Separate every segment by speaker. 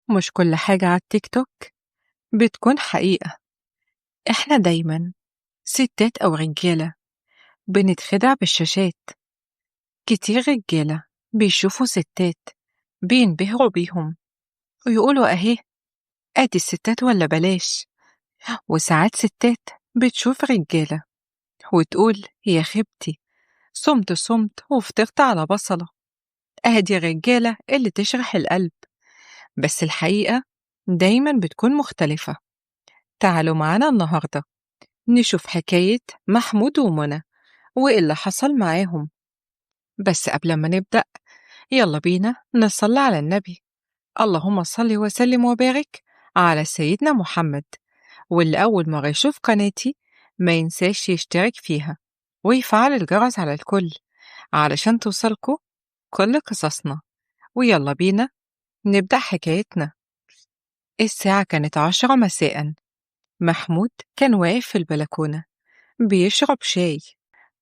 Speaker 1: مش كل حاجة على التيك توك بتكون حقيقة. إحنا دايما ستات أو رجالة بنتخدع بالشاشات. كتير رجالة بيشوفوا ستات بينبهروا بيهم ويقولوا أهي أدي الستات ولا بلاش، وساعات ستات بتشوف رجالة وتقول يا خيبتي صمت صمت وفطرت على بصلة، أهدي الرجالة اللي تشرح القلب. بس الحقيقة دايما بتكون مختلفة. تعالوا معانا النهاردة نشوف حكاية محمود ومنى وإيه اللي حصل معاهم. بس قبل ما نبدأ يلا بينا نصلي على النبي. اللهم صل وسلم وبارك على سيدنا محمد. واللي أول مرة يشوف قناتي ما ينساش يشترك فيها ويفعل الجرس على الكل علشان توصلكوا كل قصصنا. ويلا بينا نبدأ حكايتنا. الساعة كانت 10 مساء. محمود كان واقف في البلكونة بيشرب شاي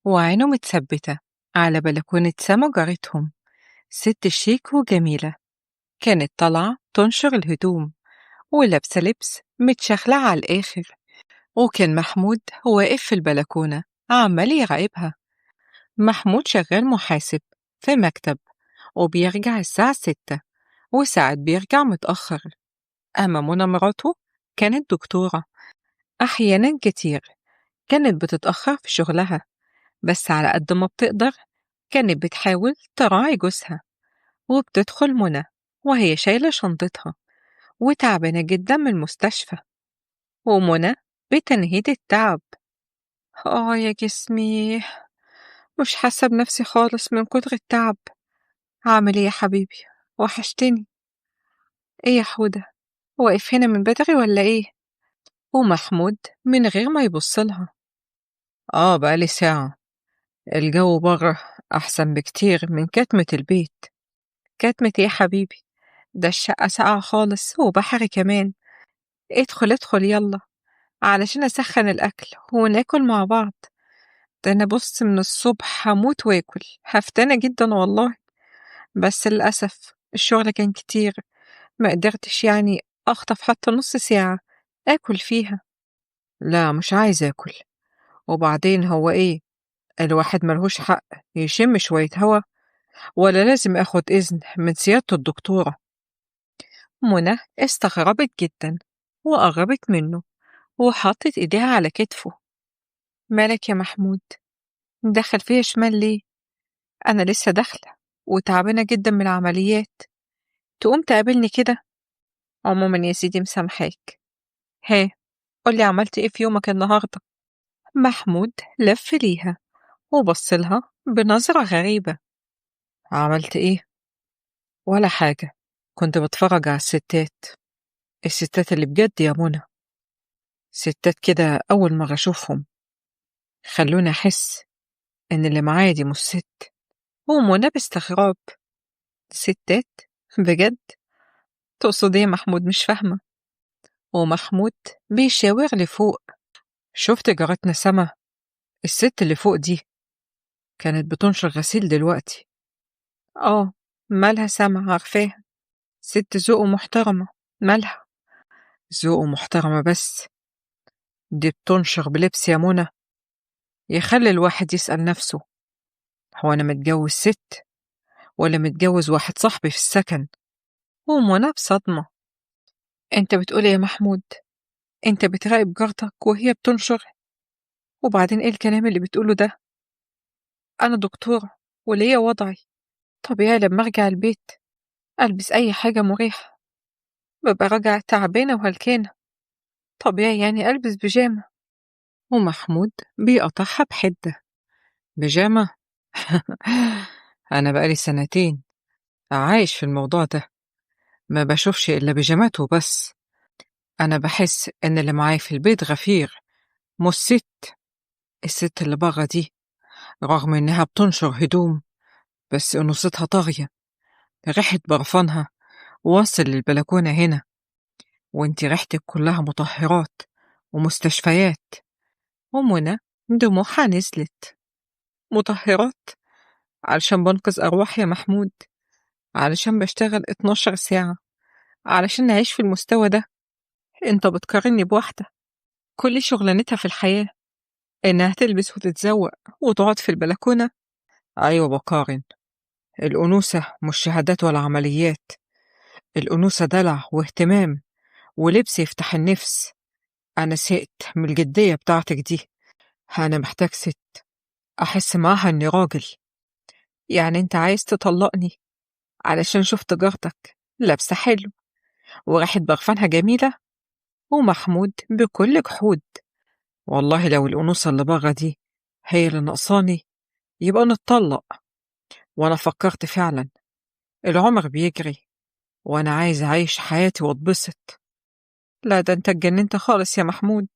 Speaker 1: وعينه متثبتة على بلكونة سما جارتهم، ست شيك وجميلة. كانت طالعة تنشر الهدوم ولابسة لبس متشخلع على الآخر، وكان محمود واقف في البلكونة عمال يراقبها. محمود شغال محاسب في مكتب وبيرجع الساعة 6 وساعات بيرجع متأخر. أما منى مراته كانت دكتورة، أحيانا كتير كانت بتتأخر في شغلها، بس على قد ما بتقدر كانت بتحاول تراعي جوزها. وبتدخل منى وهي شايلة شنطتها وتعبانة جدا من المستشفى، ومنى بتنهيد التعب: آه يا جسمي، مش حاسة بنفسي خالص من كتر التعب. عامل ايه يا حبيبي؟ وحشتني. ايه يا حودة، واقف هنا من بدري ولا ايه؟ ومحمود من غير ما يبصلها: آه بقالي ساعة، الجو بره أحسن بكتير من كتمة البيت. كتمة ايه يا حبيبي؟ ده الشقة ساقعة خالص وبحري كمان. ادخل ادخل يلا علشان أسخن الأكل وناكل مع بعض. ده أنا بص من الصبح هموت واكل، هفتانة جدا والله، بس للأسف الشغل كان كتير، ما قدرتش يعني أخطف حتى نص ساعة آكل فيها. لا مش عايز آكل، وبعدين هو إيه الواحد ملهوش حق يشم شوية هوا؟ ولا لازم أخد إذن من سيادة الدكتورة؟ منى استغربت جدا وقربت منه وحطت إيديها على كتفه: مالك يا محمود؟ دخل فيها شمال ليه؟ أنا لسه داخلة وتعبانة جدا من العمليات، تقوم تقابلني كده؟ عموما يا سيدي مسامحاك. ها قولي عملت إيه في يومك النهاردة؟ محمود لف ليها وبصلها بنظرة غريبة: عملت إيه؟ ولا حاجة، كنت بتفرج على الستات، الستات اللي بجد يا منى، ستات كده أول مرة أشوفهم، خلوني أحس إن اللي معايا دي مش ست. ومنى باستغراب: ستات بجد؟ تقصد إيه يا محمود؟ مش فاهمة. ومحمود بيشاور لفوق: شفت جارتنا سما الست اللي فوق دي كانت بتنشر غسيل دلوقتي. آه مالها سما؟ عارفاها، ست ذوق ومحترمة. مالها؟ ذوق ومحترمة بس دي بتنشر بلبس يا منى يخلي الواحد يسأل نفسه، هو أنا متجوز ست ولا متجوز واحد صاحبي في السكن؟ ومنى بصدمة: أنت بتقول إيه يا محمود؟ أنت بتراقب جارتك وهي بتنشر؟ وبعدين إيه الكلام اللي بتقوله ده؟ أنا دكتورة وليا وضعي، طبيعي لما أرجع البيت ألبس أي حاجة مريحة، ببقى راجعة تعبانة وهلكانة، طبيعي يعني ألبس بيجامة. ومحمود بيقطعها بحدة: بيجامة؟ أنا بقالي 2 سنين عايش في الموضوع ده، ما بشوفش إلا بيجامات وبس. أنا بحس إن اللي معايا في البيت غفير مش ست. الست اللي بره دي رغم إنها بتنشر هدوم بس أنوثتها طاغية، ريحة برفانها واصل للبلكونة هنا، وانتي ريحتك كلها مطهرات ومستشفيات. ومنى دموعها نزلت: مطهرات؟ علشان بنقذ أرواح يا محمود، علشان بشتغل 12 ساعة علشان نعيش في المستوى ده؟ انت بتقارني بواحدة كل شغلانتها في الحياة إنها تلبس وتتزوق وتقعد في البلكونة. أيوة بقارن. الأنوثة مش شهادات ولا عمليات، الأنوثة دلع واهتمام ولبس يفتح النفس. أنا زهقت من الجدية بتاعتك دي، أنا محتاج ست أحس معاها إني راجل. يعني أنت عايز تطلقني علشان شفت جارتك لابسة حلو وريحة برفانها جميلة؟ ومحمود بكل جحود: والله لو الأنوثة اللي بره دي هي اللي ناقصاني يبقى نتطلق. وأنا فكرت فعلا، العمر بيجري وأنا عايز أعيش حياتي وأتبسط. لا ده أنت اتجننت خالص يا محمود،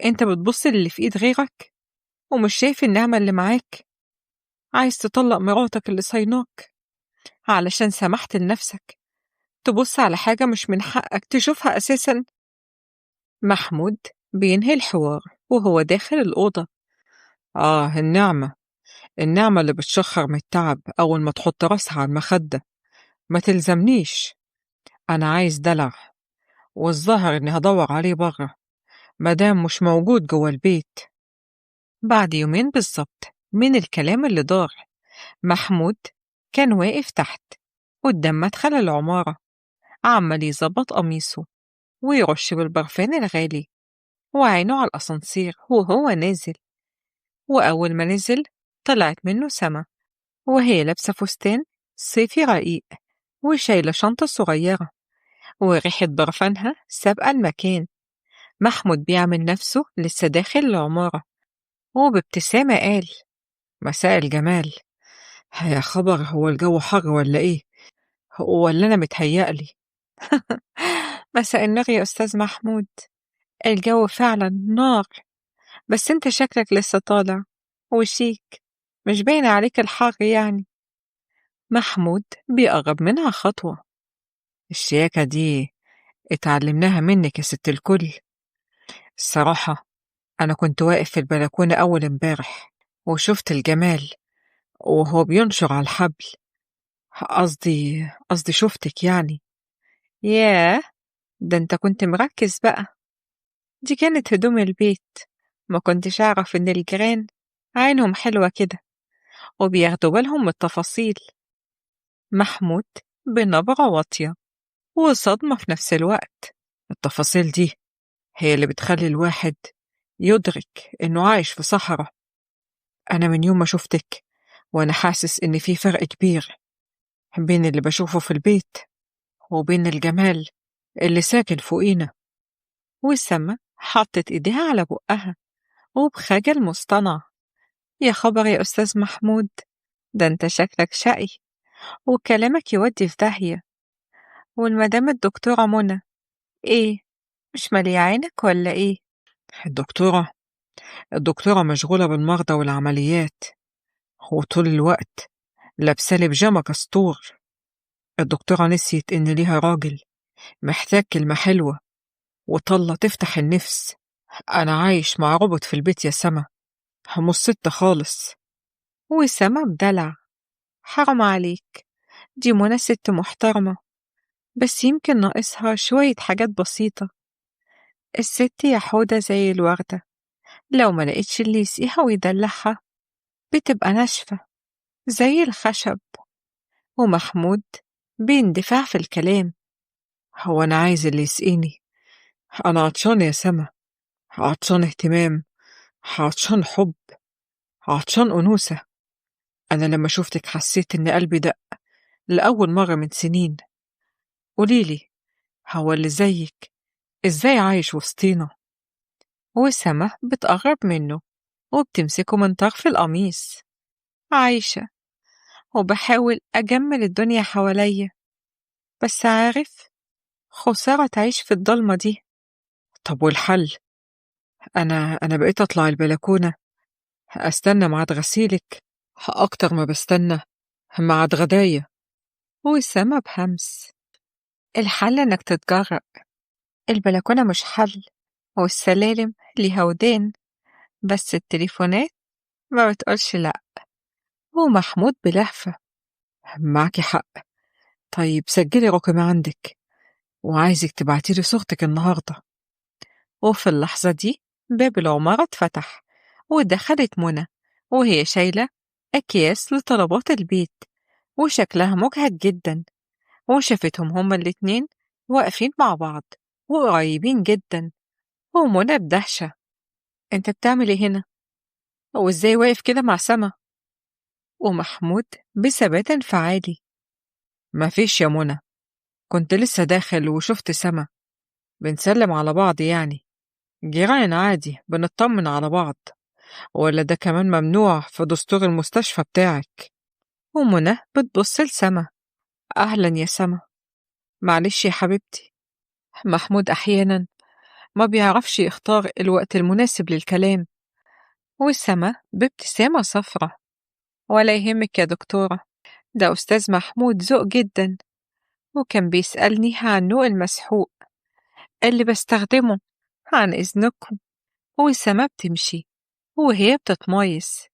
Speaker 1: أنت بتبص للي في إيد غيرك ومش شايف النعمة اللي معاك. عايز تطلق مراتك اللي صيناك علشان سمحت لنفسك تبص على حاجة مش من حقك تشوفها أساسا. محمود بينهي الحوار وهو داخل الأوضة: النعمة، النعمة اللي بتشخر من التعب أول ما تحط راسها على المخدة ما تلزمنيش. أنا عايز دلع، والظاهر إني هدور عليه بره مادام مش موجود جوه البيت. بعد يومين بالظبط من الكلام اللي دار، محمود كان واقف تحت قدام مدخل العمارة، عمال يظبط قميصه ويرش بالبرفان الغالي وعينه على الأسانسير وهو نازل. وأول ما نزل طلعت منه سما وهي لابسة فستان صيفي رقيق وشايلة شنطة صغيرة وريحة برفانها سابقة المكان. محمود بيعمل نفسه لسه داخل العمارة وبابتسامة قال: مساء الجمال. يا خبر، هو الجو حر ولا إيه؟ ولا أنا متهيألي؟ مساء النور يا أستاذ محمود، الجو فعلا نار، بس أنت شكلك لسه طالع وشيك، مش باين عليك الحر يعني. محمود بيقرب منها خطوة: الشياكة دي اتعلمناها منك يا ست الكل. الصراحة أنا كنت واقف في البلكونة أول امبارح وشفت الجمال وهو بينشر على الحبل، قصدي شفتك يعني. ياه، ده انت كنت مركز بقى، دي كانت هدوم البيت، ما كنتش أعرف إن الجيران عينهم حلوة كده وبياخدوا بالهم من التفاصيل. محمود بنبرة واطية وصدمة في نفس الوقت: التفاصيل دي هي اللي بتخلي الواحد يدرك إنه عايش في صحراء. أنا من يوم ما شفتك وأنا حاسس إن في فرق كبير بين اللي بشوفه في البيت وبين الجمال اللي ساكن فوقينا. وسما حطت إيديها على بقها وبخجل مصطنع: يا خبر يا أستاذ محمود، ده أنت شكلك شقي وكلامك يودي في داهية. والمدام الدكتورة منى إيه، مش مالية عينك ولا إيه؟ الدكتورة مشغولة بالمرضى والعمليات وطول الوقت لابسة بيجامة كستور. الدكتورة نسيت إن ليها راجل محتاج كلمة حلوة وطلة تفتح النفس. أنا عايش مع روبوت في البيت يا سما، مش ست خالص. وسما بدلع: حرام عليك، دي منى ست محترمة، بس يمكن ناقصها شوية حاجات بسيطة. الست يا حودة زي الوردة، لو ما لقيتش اللي يسقيها ويدلعها بتبقى ناشفة زي الخشب. ومحمود بيندفع في الكلام: هو أنا عايز اللي يسقيني؟ أنا عطشان يا سما، عطشان اهتمام، عطشان حب، عطشان أنوثة. أنا لما شفتك حسيت إن قلبي دق لأول مرة من سنين. قوليلي، هو اللي زيك إزاي عايش وسطينا؟ وسما بتقرب منه وبتمسكه من طرف القميص: عايشة وبحاول أجمل الدنيا حواليا، بس عارف خسارة تعيش في الضلمة دي. طب والحل؟ أنا بقيت أطلع البلكونة أستنى ميعاد غسيلك أكتر ما بستنى ميعاد غدايا. وسما بهمس: الحل إنك تتجرأ، البلكونة مش حل، والسلالم ليها ودان، بس التليفونات ما بتقولش لأ. ومحمود بلهفة: معاكي حق، طيب سجلي رقمي عندك، وعايزك تبعتيلي صورتك النهاردة. وفي اللحظة دي باب العمارة اتفتح ودخلت منى وهي شايلة أكياس لطلبات البيت وشكلها مجهد جدا، وشافتهم هما الاتنين واقفين مع بعض وقريبين جدا. ومنى بدهشة: انت بتعمل ايه هنا؟ وازاي واقف كده مع سما؟ ومحمود بثبات انفعالي: مفيش يا منى، كنت لسه داخل وشفت سما، بنسلم على بعض يعني، جيران عادي بنطمن على بعض، ولا ده كمان ممنوع في دستور المستشفى بتاعك؟ ومنى بتبص لسما: أهلا يا سما، معلش يا حبيبتي، محمود أحيانا ما بيعرفش يختار الوقت المناسب للكلام. وسما بابتسامة صفرة: ولا يهمك يا دكتورة، ده أستاذ محمود ذوق جدا، وكان بيسألني عن نوع المسحوق اللي بستخدمه، عن إذنكم. وسما بتمشي وهي بتتمايص،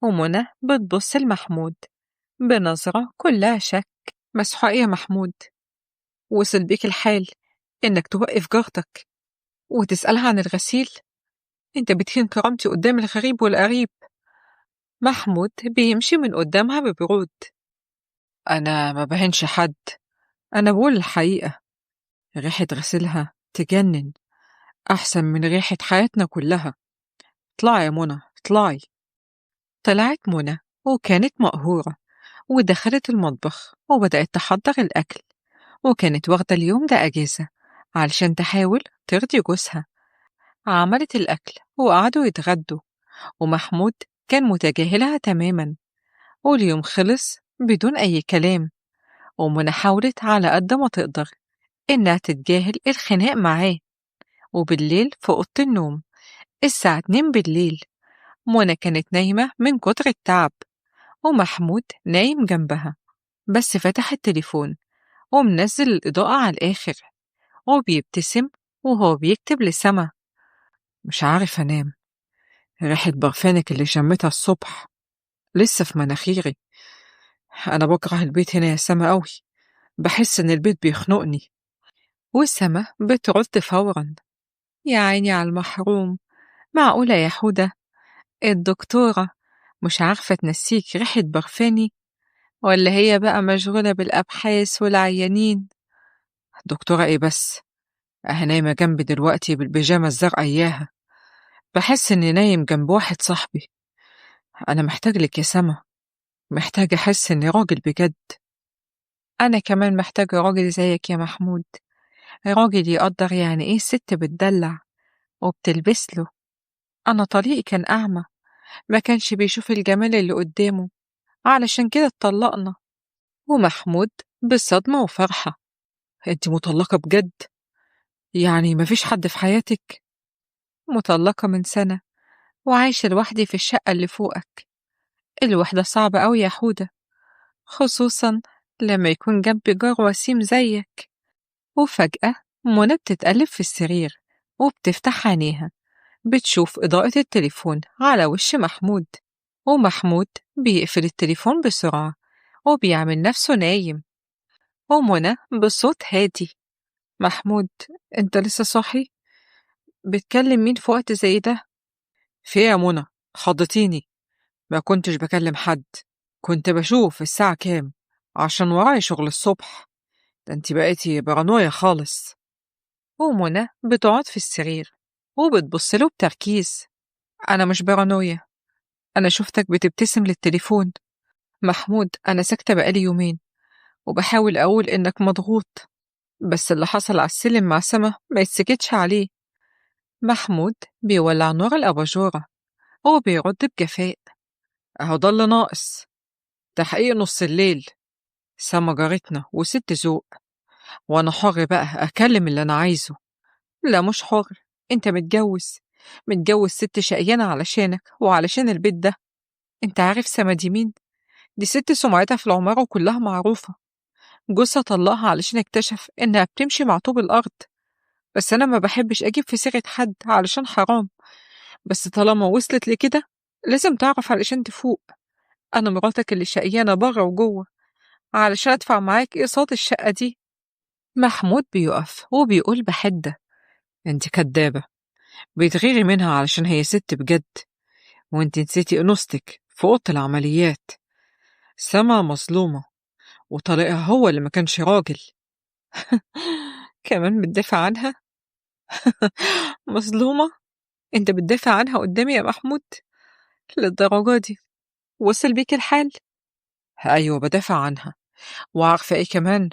Speaker 1: ومنى بتبص لمحمود بنظرة كلها شك. مسحوق يا محمود؟ وصل بيك الحال إنك توقف جارتك وتسألها عن الغسيل؟ أنت بتهين كرامتي قدام الغريب والقريب. محمود بيمشي من قدامها ببرود: أنا ما بهنش حد، أنا بقول الحقيقة، ريحة غسيلها تجنن، أحسن من ريحة حياتنا كلها. اطلعي يا منى، اطلعي. طلعت منى وكانت مقهورة، ودخلت المطبخ وبدأت تحضر الأكل، وكانت واخدة اليوم ده أجازة علشان تحاول ترضي جوزها. عملت الأكل وقعدوا يتغدوا، ومحمود كان متجاهلها تماما، واليوم خلص بدون أي كلام. ومنى حاولت على قد ما تقدر إنها تتجاهل الخناق معاه. وبالليل في أوضة النوم الساعة 2 بالليل، منى كانت نايمة من كتر التعب، ومحمود نايم جنبها، بس فتح التليفون ومنزل الإضاءة على الآخر وبيبتسم وهو بيكتب لسما: مش عارف أنام، ريحة برفانك اللي شمتها الصبح لسه في مناخيري، أنا بكره البيت هنا يا سما أوي، بحس إن البيت بيخنقني. وسما بترد فورا: يا عيني على المحروم، معقولة يا حودة الدكتورة مش عارفة تنسيك ريحة برفاني؟ ولا هي بقى مشغولة بالأبحاث والعيانين؟ دكتورة إيه بس، أهي نايمة جنبي دلوقتي بالبيجامة الزرقاء إياها، بحس إني نايم جنب واحد صاحبي. أنا محتاج لك يا سما، محتاج أحس إني راجل بجد. أنا كمان محتاجة راجل زيك يا محمود، راجل يقدر يعني إيه الست بتدلع وبتلبس له. أنا طليقي كان أعمى، ما كانش بيشوف الجمال اللي قدامه، علشان كده اتطلقنا. ومحمود بصدمة وفرحة: أنت مطلقة بجد؟ يعني مفيش حد في حياتك؟ مطلقة من سنة وعايشة لوحدي في الشقة اللي فوقك. الوحدة صعبة أوي يا حودة، خصوصا لما يكون جنبي جار وسيم زيك. وفجأة منى بتتقلب في السرير وبتفتح عينيها، بتشوف إضاءة التليفون على وش محمود، ومحمود بيقفل التليفون بسرعة وبيعمل نفسه نايم. ومنى بصوت هادي: محمود انت لسه صاحي؟ بتكلم مين في وقت زي ده؟ في ايه يا منى؟ خضتيني، ما كنتش بكلم حد، كنت بشوف الساعة كام عشان وراي شغل الصبح. ده انت بقيتي بارانويا خالص. ومنى بتقعد في السرير وبتبص له بتركيز: أنا مش بارانويا، أنا شفتك بتبتسم للتليفون. محمود أنا ساكتة بقالي يومين وبحاول أقول إنك مضغوط، بس اللي حصل على السلم مع سما ما يتسكتش عليه. محمود بيولع نور الأباجورة وبيرد بجفاء: أهو ده اللي ناقص، تحقيق نص الليل، سما جارتنا وست ذوق، وأنا حر بقى أكلم اللي أنا عايزه. لا مش حر، أنت متجوز، متجوز ست شقيانة علشانك وعلشان البيت ده. أنت عارف سما دي مين؟ دي ست سمعتها في العمارة وكلها معروفة، جوزها طلقها علشان اكتشف إنها بتمشي مع طوب الأرض. بس أنا ما بحبش أجيب في سيرة حد علشان حرام، بس طالما وصلت لكده لازم تعرف علشان تفوق. أنا مراتك اللي شقيانة بره وجوه علشان أدفع معاك إقساط الشقة دي. محمود بيقف وبيقول بحدة: انت كدابة، بتغيري منها علشان هي ست بجد، وانت نسيتي أنوثتك في أوضة العمليات. سما مظلومة وطليقها هو اللي ما كانش راجل. كمان بتدافع عنها؟ مظلومة؟ انت بتدافع عنها قدامي يا محمود؟ للدرجة دي وصل بيك الحال؟ أيوة بدافع عنها، وعارفة إيه كمان؟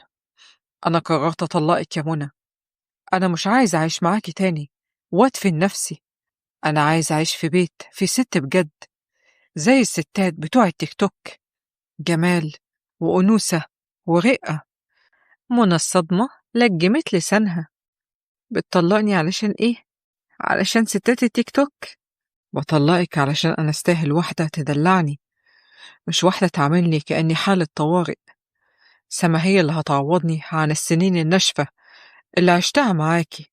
Speaker 1: أنا قررت أطلقك يا منى. أنا مش عايز أعيش معاكي تاني وأدفن نفسي. أنا عايز أعيش في بيت في ست بجد، زي الستات بتوع التيك توك، جمال وأنوثة ورقة. منى الصدمة لجمت لسانها. بتطلقني علشان إيه؟ علشان ستات التيك توك؟ بطلقك علشان أنا أستاهل واحدة تدلعني، مش واحدة تعاملني كأني حالة طوارئ. سما هي اللي هتعوضني عن السنين الناشفة اللي عشتها معاكي.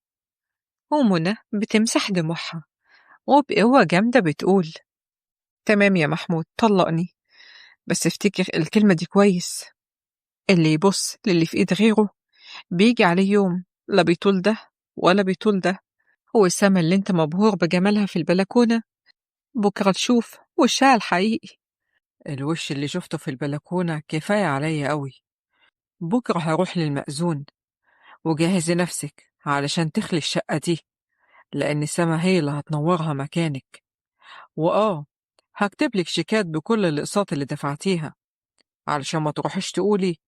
Speaker 1: ومنى بتمسح دموعها وبقوة جامدة بتقول: تمام يا محمود، طلقني، بس افتكر الكلمة دي كويس. اللي يبص للي في إيد غيره بيجي عليه يوم لا بيطول ده ولا بيطول ده. هو سما اللي انت مبهور بجمالها في البلكونة، بكرة تشوف وشها الحقيقي. الوش اللي شفته في البلكونة كفاية عليا قوي. بكرة هروح للمأذون، وجهزي نفسك علشان تخلي الشقة دي، لأن سما هي اللي هتنورها مكانك. وآه، هكتب لك شيكات بكل الأقساط اللي دفعتيها، علشان ما تروحيش تقولي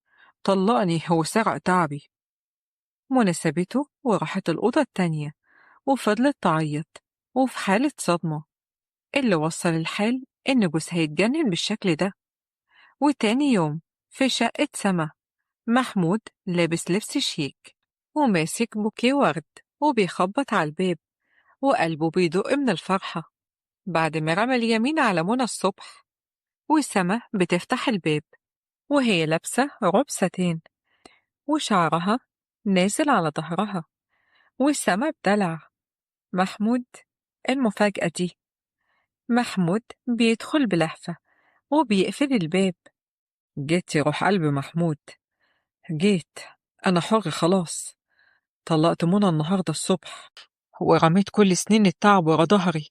Speaker 1: طلقني هو سرق تعبي. منى سابته وراحت الأوضة التانية وفضلت تعيط وفي حالة صدمة. اللي وصل الحال إن جوزها يتجنن بالشكل ده. وتاني يوم في شقة سما، محمود لابس لبس شيك وماسك بوكيه ورد وبيخبط على الباب وقلبه بيدق من الفرحة بعد ما رمى اليمين على منى الصبح. وسما بتفتح الباب وهي لابسة روب ساتين وشعرها نازل على ظهرها. وسما بدلع: محمود، المفاجأة دي. محمود بيدخل بلهفة وبيقفل الباب. جيت يا روح قلب محمود، جيت، أنا حر خلاص. طلقت منى النهاردة الصبح ورميت كل سنين التعب ورا ظهري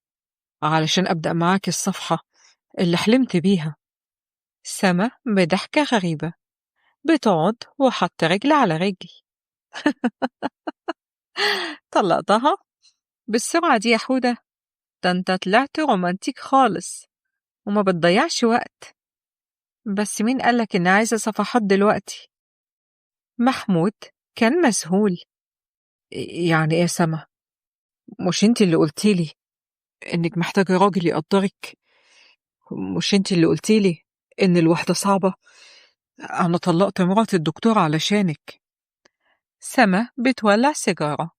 Speaker 1: علشان أبدأ معاك الصفحة اللي حلمت بيها. سما بضحكة غريبة بتقعد وحط رجل على رجل. طلقتها بالسرعة دي يا حودة؟ ده انت طلعت رومانتيك خالص وما بتضيعش وقت. بس مين قالك إني عايزة صفحات دلوقتي؟ محمود كان مذهول. يعني ايه يا سما؟ مش انت اللي قلتيلي انك محتاجة راجل يقدرك؟ مش انت اللي قلتيلي ان الوحدة صعبة؟ انا طلقت مرات الدكتور علشانك. سما بتولع سيجارة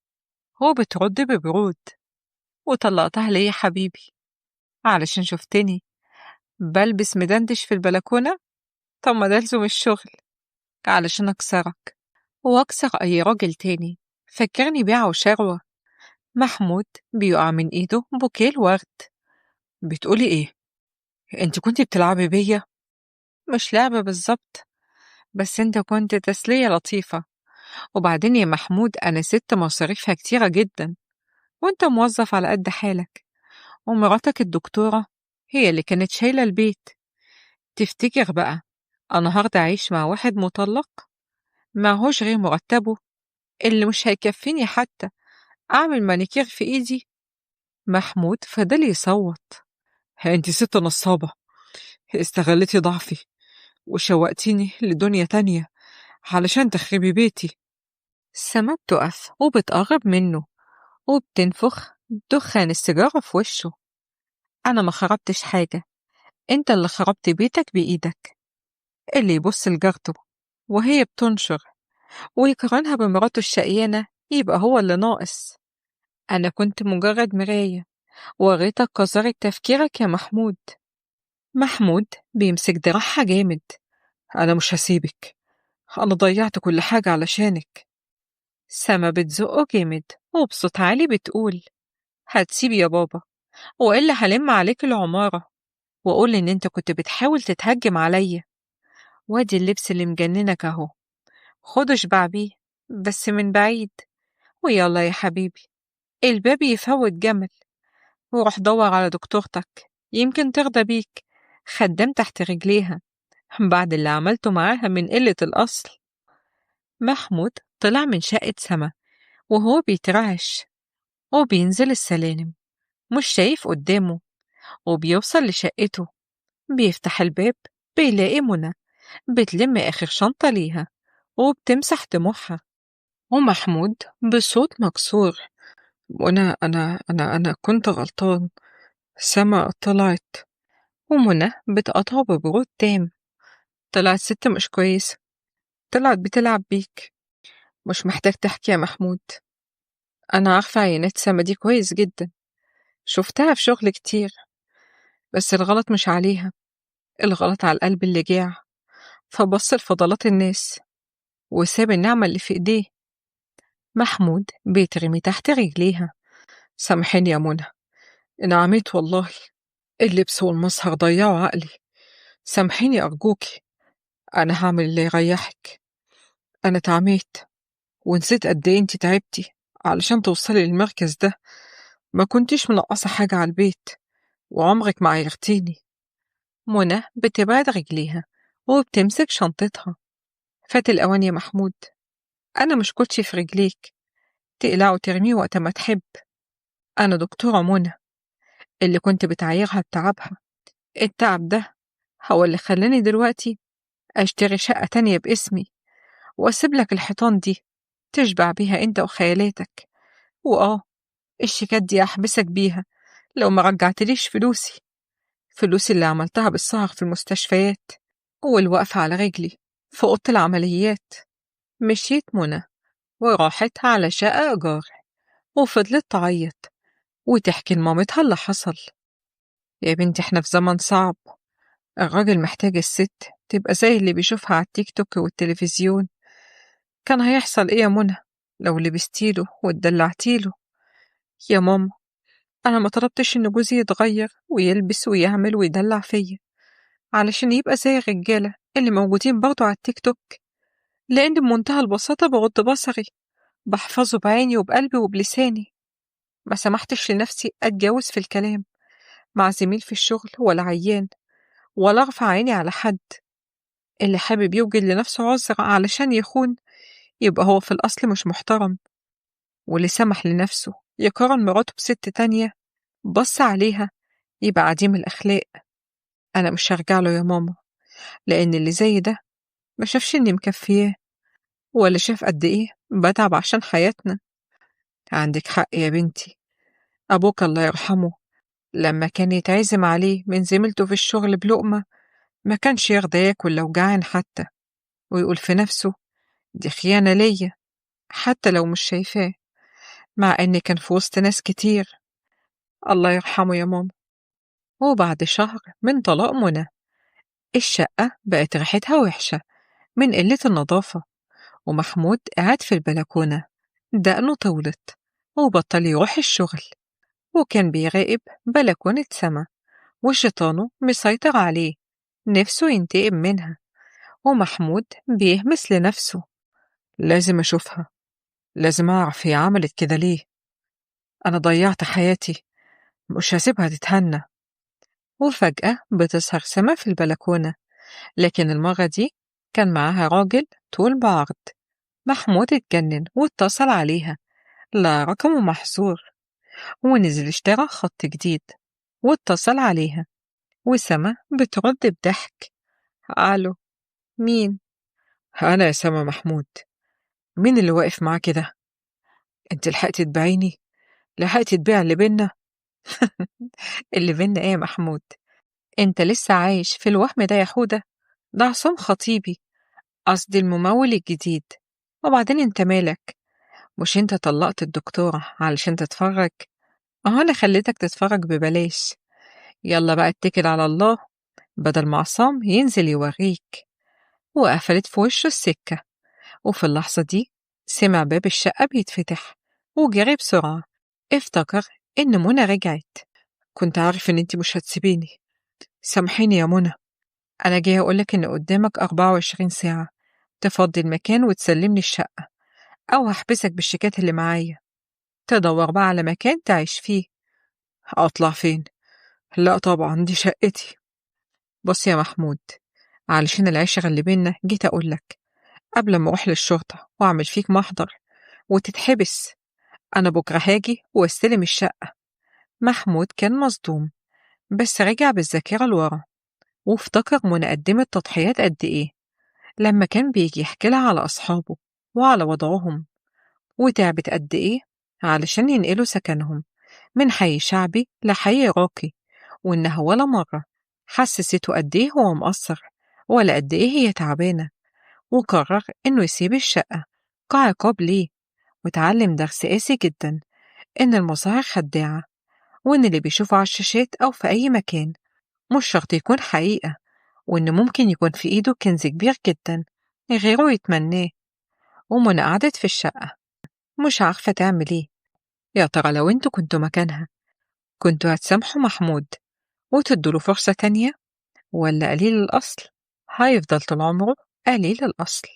Speaker 1: وبترد ببرود: وطلقتها ليه يا حبيبي؟ علشان شفتني بلبس مدندش في البلكونة؟ طب ما ده لزوم الشغل، علشان أكسرك وأكسر أي راجل تاني فكرني بيعة وشروة. محمود بيقع من إيده بوكيه الورد. بتقولي إيه؟ أنت كنت بتلعبي بيا؟ مش لعبة بالظبط، بس أنت كنت تسلية لطيفة. وبعدين يا محمود، أنا ست مصاريفها كتيرة جدا، وأنت موظف على قد حالك، ومراتك الدكتورة هي اللي كانت شايلة البيت. تفتكر بقى أنا هرضى أعيش مع واحد مطلق معهوش غير مرتبه اللي مش هيكفيني حتى أعمل مانيكير في إيدي؟ محمود فضل يصوت: أنت ست نصابة، استغلتي ضعفي وشوقتيني لدنيا تانية علشان تخربي بيتي. سما بتقف وبتقرب منه وبتنفخ دخان السيجارة في وشه. أنا ما خربتش حاجة، أنت اللي خربت بيتك بإيدك. اللي يبص لجارته وهي بتنشر ويقارنها بمراته الشقيانة يبقى هو اللي ناقص. أنا كنت مجرد مراية وريتك قذارة تفكيرك يا محمود. محمود بيمسك دراعها جامد. أنا مش هسيبك، أنا ضيعت كل حاجة علشانك. سما بتزقه جامد وبصوت عالي بتقول: هتسيب يا بابا وإلا هلم عليك العمارة وأقول إن أنت كنت بتحاول تتهجم عليا. وادي اللبس اللي مجننك أهو، خده اشبع بيه بس من بعيد. ويلا يا حبيبي، الباب يفوت جمل، وروح دور على دكتورتك يمكن ترضى بيك خدام تحت رجليها بعد اللي عملته معاها من قلة الأصل. محمود طلع من شقة سما وهو بيترعش وبينزل السلالم مش شايف قدامه، وبيوصل لشقته. بيفتح الباب بيلاقي منى بتلم آخر شنطة ليها وبتمسح دموعها. ومحمود بصوت مكسور: منى، أنا أنا أنا كنت غلطان، سما طلعت. ومنى بتقاطعه ببرود تام: طلعت ست مش كويسة، طلعت بتلعب بيك. مش محتاج تحكي يا محمود، أنا عارفة عينات سما دي كويس جدا، شفتها في شغل كتير، بس الغلط مش عليها، الغلط على القلب اللي جاع فبص لفضلات الناس وساب النعمة اللي في إيديه. محمود بيترمي تحت رجليها: سامحيني يا منى، أنا عميت والله، اللبس والمظهر ضيعوا عقلي، سامحيني أرجوكي، أنا هعمل اللي يريحك، أنا اتعميت ونسيت قد إيه أنتي تعبتي علشان توصلي للمركز ده، ما كنتيش منقصة حاجة على البيت وعمرك ما عيرتيني. منى بتبعد رجليها وبتمسك شنطتها: فات الأوان يا محمود، أنا مش كوتشي في رجليك تقلع وترميه وقت ما تحب، أنا دكتورة منى اللي كنت بتعايرها بتعبها، التعب ده هو اللي خلاني دلوقتي أشتري شقة تانية باسمي وأسيب لك الحيطان دي تشبع بيها أنت وخيالاتك، وآه الشيكات دي أحبسك بيها لو ما رجعتليش فلوسي، فلوسي اللي عملتها بالسهر في المستشفيات والوقفة على رجلي في أوضة العمليات. مشيت منى وراحت على شقة إيجار وفضلت تعيط وتحكي لمامتها اللي حصل. يا بنتي احنا في زمن صعب، الراجل محتاج الست تبقى زي اللي بيشوفها على التيك توك والتلفزيون. كان هيحصل ايه يا منى لو لبستيله واتدلعتيله؟ يا ماما انا ما طلبتش ان جوزي يتغير ويلبس ويعمل ويدلع فيا علشان يبقى زي الرجالة اللي موجودين برضو على التيك توك، لان بمنتهى البساطة بغض بصري، بحفظه بعيني وبقلبي وبلساني. ما سمحتش لنفسي أتجاوز في الكلام مع زميل في الشغل ولا عيان، ولا أرفع عيني على حد. اللي حابب يوجد لنفسه عذر علشان يخون يبقى هو في الأصل مش محترم، واللي سمح لنفسه يقارن مراته بست تانية بص عليها يبقى عديم الأخلاق. أنا مش هرجع له يا ماما، لأن اللي زي ده ما شافش إني مكفياه ولا شاف قد إيه بتعب عشان حياتنا. عندك حق يا بنتي، أبوك الله يرحمه لما كان يتعزم عليه من زميلته في الشغل بلقمة ما كانش يرضى ياكل لو جعان حتى، ويقول في نفسه دي خيانة ليا حتى لو مش شايفاه، مع إن كان في وسط ناس كتير. الله يرحمه يا ماما. وبعد شهر من طلاق منى الشقة بقت ريحتها وحشة من قلة النظافة، ومحمود قاعد في البلكونة دقنه طولت وبطل يروح الشغل، وكان بيراقب بلكونة سما وشيطانه مسيطر عليه نفسه ينتقم منها. ومحمود بيهمس لنفسه لازم أشوفها، لازم أعرف هي عملت كده ليه، أنا ضيعت حياتي مش هسيبها تتهنى. وفجأة بتظهر سما في البلكونة، لكن المرة دي كان معاها راجل طول بعرض. محمود اتجنن واتصل عليها، لا رقمه محظور، ونزل اشترى خط جديد واتصل عليها، وسما بترد بضحك: ألو مين؟ أنا يا سما محمود. مين اللي واقف معاكي ده؟ انت لحقتي تبيعيني؟ لحقتي تبيع اللي بينا؟ اللي بينا ايه يا محمود؟ انت لسه عايش في الوهم ده يا حودة؟ ده عصام خطيبي، قصدي الممول الجديد. وبعدين انت مالك؟ مش انت طلقت الدكتورة علشان تتفرج؟ اهو انا خليتك تتفرج ببلاش. يلا بقى اتكل على الله بدل ما عصام ينزل يوريك. وقفلت في وشه السكة. وفي اللحظة دي سمع باب الشقة بيتفتح وجري بسرعة، افتكر إن منى رجعت. كنت عارف إن انتي مش هتسيبيني، سامحيني يا منى، أنا جاي أقولك إن قدامك 24 ساعة تفضي المكان وتسلمني الشقة أو هحبسك بالشيكات اللي معايا، تدور بقى على مكان تعيش فيه. أطلع فين؟ لا طبعا دي شقتي. بص يا محمود، علشان العشرة اللي بينا جيت أقولك قبل ما أروح للشرطة وأعمل فيك محضر وتتحبس، أنا بكرة هاجي واستلم الشقة. محمود كان مصدوم، بس رجع بالذاكرة لورا وافتكر منى قدمت تضحيات قد إيه لما كان بيجي يحكي لها على أصحابه وعلى وضعهم، وتعبت قد إيه علشان ينقلوا سكنهم من حي شعبي لحي راقي، وإنها ولا مرة حسسته قد إيه هو مقصر ولا قد إيه هي تعبانة. وقرر إنه يسيب الشقة كعقاب ليه، وتعلم درس قاسي جدا إن المظاهر خداعة، وإن اللي بيشوفه على الشاشات أو في أي مكان مش شرط يكون حقيقة، وإن ممكن يكون في إيده كنز كبير جدا غيره يتمناه. ومنى قعدت في الشقة مش عارفة تعمل إيه. يا ترى لو انتوا كنتوا مكانها كنتوا هتسامحوا محمود وتدوله فرصة تانية، ولا قليل الأصل هيفضل طول عمره قليل الأصل؟